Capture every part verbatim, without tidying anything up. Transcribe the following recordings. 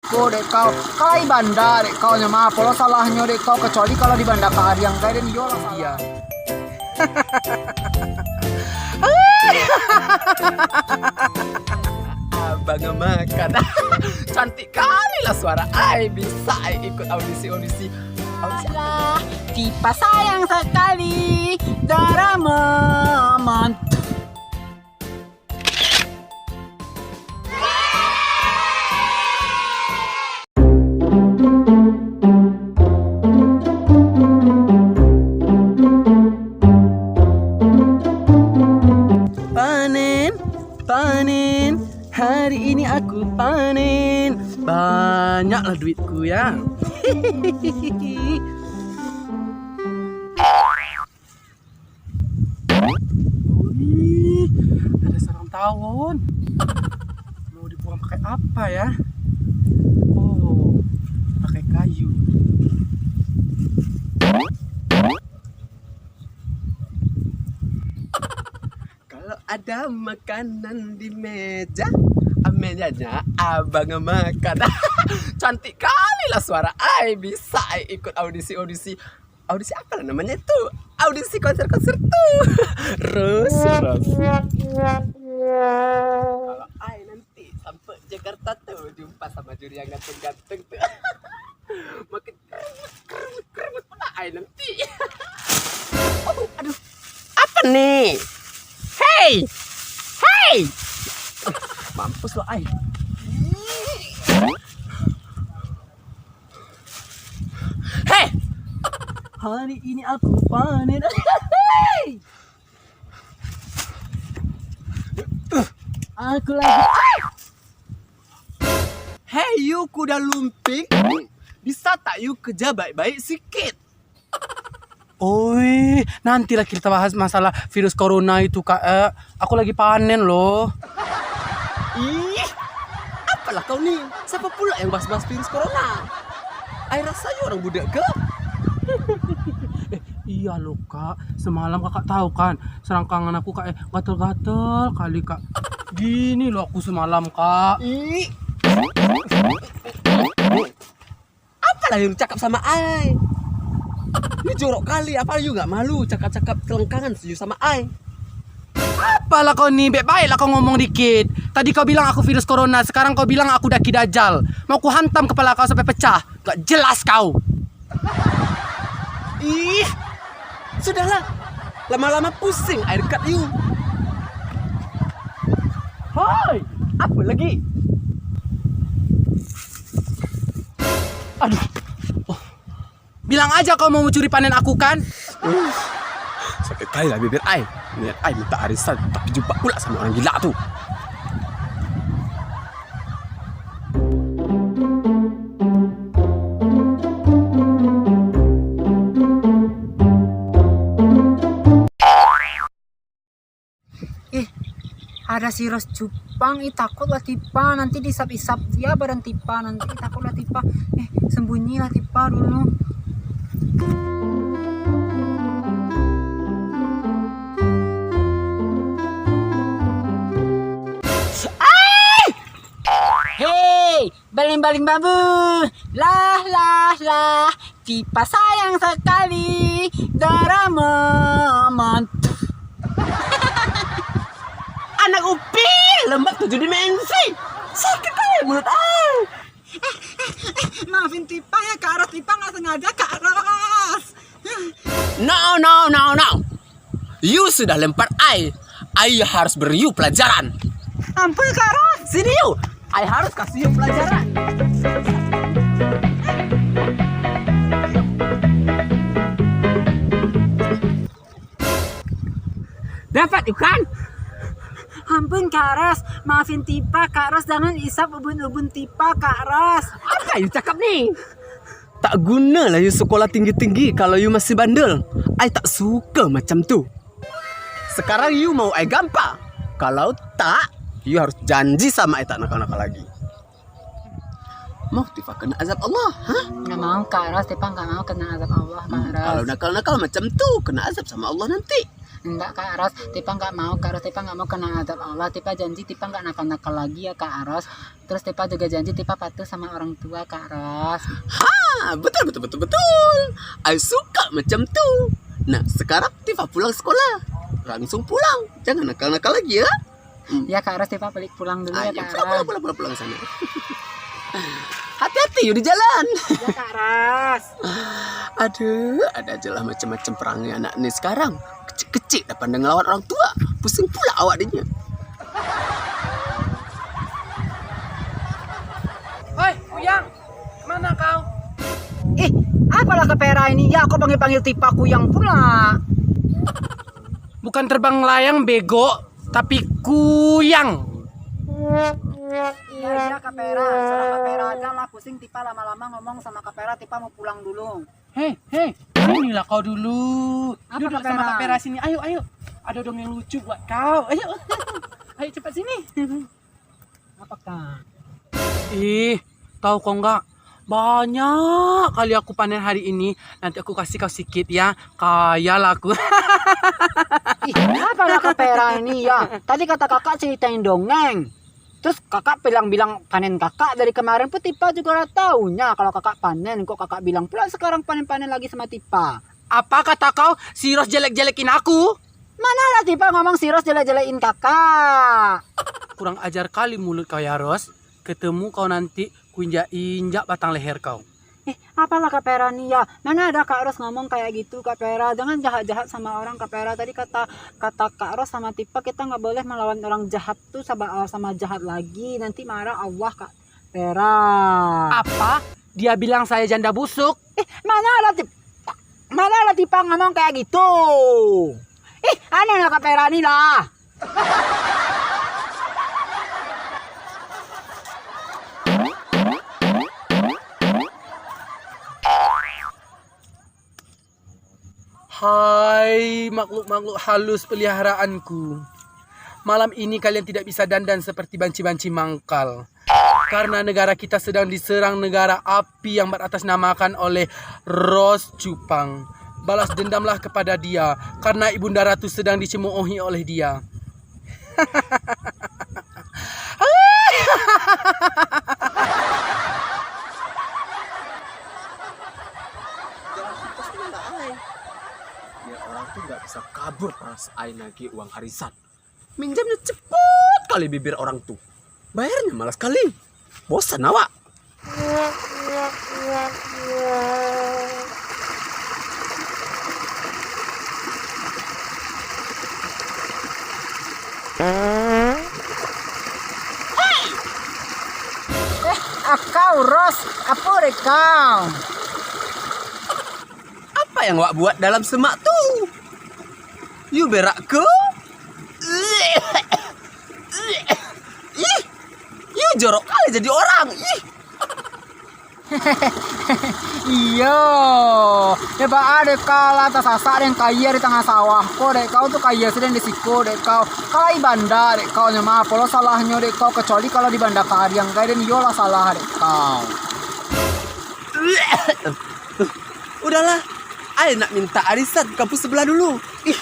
Ko dek kau, kai banda dek kau nyo mah, apo lo salahnyo dek kau, kecuali kalau di banda ka ariang, kai den iyo lah salah. Iya. Abang makan. Cantik kali lah suara ai, bisa ai ikut audisi-audisi. Audisi apo? Tipa sayang sekali, drama mantap. Panen, panen, hari ini aku panen. Banyaklah duitku ya. Wih, ada sarang tawon. Mau dibuang pakai apa ya? Oh, pakai kayu. Kalau ada makanan di meja, ah, mejanya abang makan. Cantik kali lah suara ai, bisa ai ikut audisi-audisi. Audisi apa lah namanya itu? Audisi konser-konser tu. Ros, Ros. Kalau ai nanti sampai Jakarta tu, jumpa sama juri yang ganteng-ganteng tu. Makin kerut, kerut, kerut pula ai nanti. Oh, aduh. Apa ni? Hei! Hei! Mampus lo ai. Hei! Hari ini aku panen. Aku lagi. Hei, you kuda lumping, bisa tak you kerja baik-baik sikit? Oi, nantilah kita bahas masalah virus corona itu, Kak. Eh, aku lagi panen loh. Ih, apalah kau ni? Siapa pula yang bahas-bahas virus corona? Ai, rasanya orang budak ke? Eh, iya loh, Kak. Semalam Kakak tahu kan, selangkangan aku, Kak, eh, gatal-gatal kali, Kak. Gini loh aku semalam, Kak. Ih. Apalah yang cakap sama ai? Ni jorok kali, apa you nggak malu cakap-cakap selangkangan you sama ai? Apalah kau ni, baik-baiklah kau ngomong dikit. Tadi kau bilang aku virus corona, sekarang kau bilang aku daki dajal. Mau ku hantam kepala kau sampai pecah. Gak jelas kau. Ih, sudahlah. Lama-lama pusing ai dekat you. Hoi, apa lagi? Aduh. Oh. Bilang aja kau mau mencuri panen aku, kan? Uh, sakit kali lah bibir ai. Niat ai minta arisan, tapi jumpa pula sama orang gila tu. Eh, ada si Ros Cupang, ih, takutlah Tipa, nanti diisap-isap dia badan Tipa, nanti takutlah Tipa. Eh, sembunyilah Tipa dulu. Ai! Hei, baling-baling bambu. Lah, lah, lah. Tipa sayang sekali. Drama mantap. Anak upil, lembab tujuh dimensi. Sakit ai mulut ai. Eh, eh, eh, maafin Tipa ya, Kak Ros. Tipa nggak sengaja, Kak Ros. No, no, no, no. You sudah lempar ai. Ai harus beri you pelajaran. Ampun, Kak Ros. Sini you. Ai harus kasih you pelajaran. Dapat you kan? Ampun, Kak Ros. Maafin Tipa, Kak Ros. Jangan isap ubun-ubun Tipa, Kak Ros. Apa you cakap ni? Tak gunolah you sekolah tinggi-tinggi kalau you masih bandel. Ai tak suka macam tu. Sekarang you mau ai gampa? Kalau tak, you harus janji sama ai tak nakal-nakal lagi. Mau Tipa kena azab Allah, ha? Nggak mau, Kak Ros. Tipa nggak mau kena azab Allah, Kak Ros. Hmm, kalau nakal-nakal macam tu, kena azab sama Allah nanti. Enggak, Kak Ros. Tipa enggak mau, Kak Ros. Tipa enggak mau kena azab Allah. Tipa janji, Tipa enggak nakal-nakal lagi ya, Kak Ros. Terus Tipa juga janji Tipa patuh sama orang tua, Kak Ros. Ha, betul, betul, betul, betul. I suka macam tu. Nah, sekarang Tifa pulang sekolah. Langsung pulang. Jangan nakal-nakal lagi ya. Hmm. Ya, Kak Ros, Tifa balik pulang dulu ya, Ayo, Kak pulang, Ros. Pulang, pulang, pulang, pulang sana. Hati-hati yo di jalan. Ya, Kak Ros. Aduh, ada aja lah macam-macam perangai anak ni sekarang. Kecik-kecik dah pandai ngelawan orang tua. Pusing pula awak dinyo. Oi, Kuyang, kemana kau? Ih, apalah Kak Pera ini? Ya, kau panggil-panggil Tipa Kuyang pula. Bukan terbang layang, bego, tapi kuyang. Iya, iya, Kak Pera. Salah Kak Pera aja lah, pusing Tipa lama-lama ngomong sama Kak Pera, Tipa mau pulang dulu. Hei, hei, sinilah kau dulu. Apa, Duduk Kak sama Pera? Kak Pera sini. Ayo, ayo. Ada dongeng lucu buat kau. Ayo. Ayo cepat sini. Apa, Kak? Ih, tahu kau enggak? Banyak kali aku panen hari ini. Nanti aku kasih kau sikit ya. Kaya lah aku. Ih, apalah Kak Pera ini ya? Tadi kata Kakak ceritain dongeng. Terus Kakak bilang-bilang panen Kakak dari kemarin pun Tipa juga lah tahunya kalau Kakak panen. Kok Kakak bilang pula sekarang panen-panen lagi sama Tipa? Apa kata kau, si Ros jelek-jelekin aku? Mana ada Tipa ngomong si Ros jelek-jelekin Kakak? Kurang ajar kali mulut kau ya, Ros. Ketemu kau nanti, kuinjak-injak batang leher kau. Eh, apalah Kak Pera ni ya? Mana ada Kak Ros ngomong kayak gitu, Kak Pera. Jangan jahat-jahat sama orang, Kak Pera. Tadi kata kata Kak Ros sama Tipa, kita nggak boleh melawan orang jahat tuh sama, sama jahat lagi. Nanti marah Allah, Kak Pera. Apa? Dia bilang saya janda busuk? Eh, mana ada Tip-, mana ada Tipa ngomong kayak gitu? Ih, aneh lah Kak Pera ni lah. Hai makhluk-makhluk halus peliharaanku. Malam ini kalian tidak bisa dandan seperti banci-banci mangkal. Karena negara kita sedang diserang negara api yang beratasnamakan oleh Ros Cupang. Balas dendamlah kepada dia, karena Ibunda Ratu sedang dicemoohi oleh dia. Jangan putus ni lah, ai. Biar orang tu nggak bisa kabur pas ai nagih uang arisan. Minjamnya cepet kali bibir orang tu. Bayarnya malas kali. Bosan awak. Hei! Eh, akau, Ros, apo dek kau? Apa yang awak buat dalam semak tu? Yu berak ko? Ih, yu jorok kali jadi orang. Ih. Iyo, dek baa dek kau lah tasasak dek kayia di tangah sawah ko, dek kau tu kayia sidang di siko, dek kau. Ka lai banda dek kau nyo mah, apo lo salahnyo dek kau, kecuali kalau di banda kariang, kai den iyo lah salah dek kau. Udahlah, ai nak minta arisan ka kampung sebelah dulu. Ih.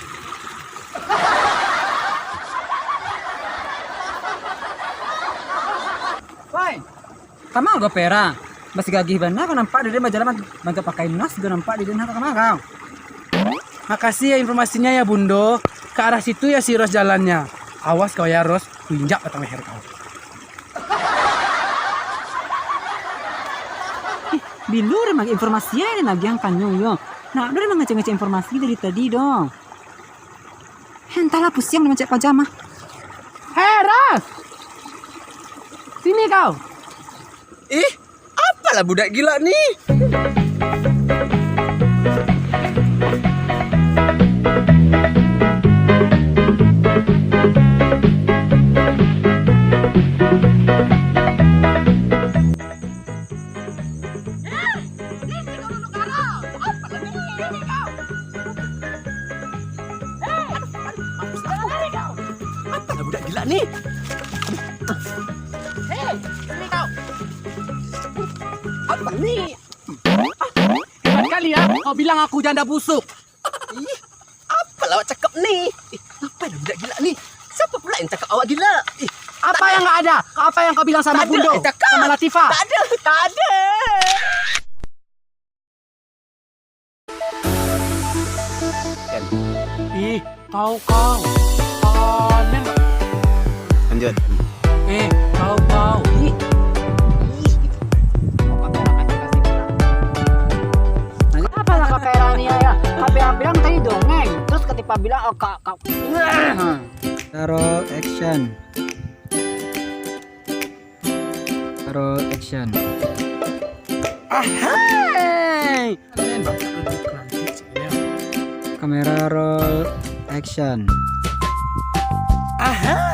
Wai, kama kau Pera? Masih gagih bana kau nampak, dek den bajalan mag-, magak pakai nas, kau nampak dek den ha kama kau. Makasih ya informasinya ya, Bundo. Ke arah situ ya si Ros jalannya. Awas kau ya, Ros, ku injak batang leher kau. Bilo urang informasi ai nan agiah kanyo yo. Nak ado urang mangecek-ngecek informasi dari tadi doh. Entahlah, pusiang dek mancari pajama. Hei, Ros! Sini kau! Ih, apalah budak gila ni? Apalah budak gila ni? Hei, sini kau. Apa ni? Hebat kali ya, kau bilang aku janda busuk. Ih, apalah awak cakap ni. Eh, ngapain budak gila ni? Siapa pula yang cakap awak gila? Eh, apa yang nggak ada? Apa yang kau bilang sama Gundo? Eh, cakap. Sama Latifa? Tak ada, tak ada. Ih, kau, kau. Aneh. Lanjut. Eh, kau, kau. Ih. Ih. Apa lah kamera ni ya? Kau bilang, bilang tadi dongeng, terus ketika bilang, oh, kak, kak. Taruh action. Roll action. Ahai! Kamera roll action. Ahai!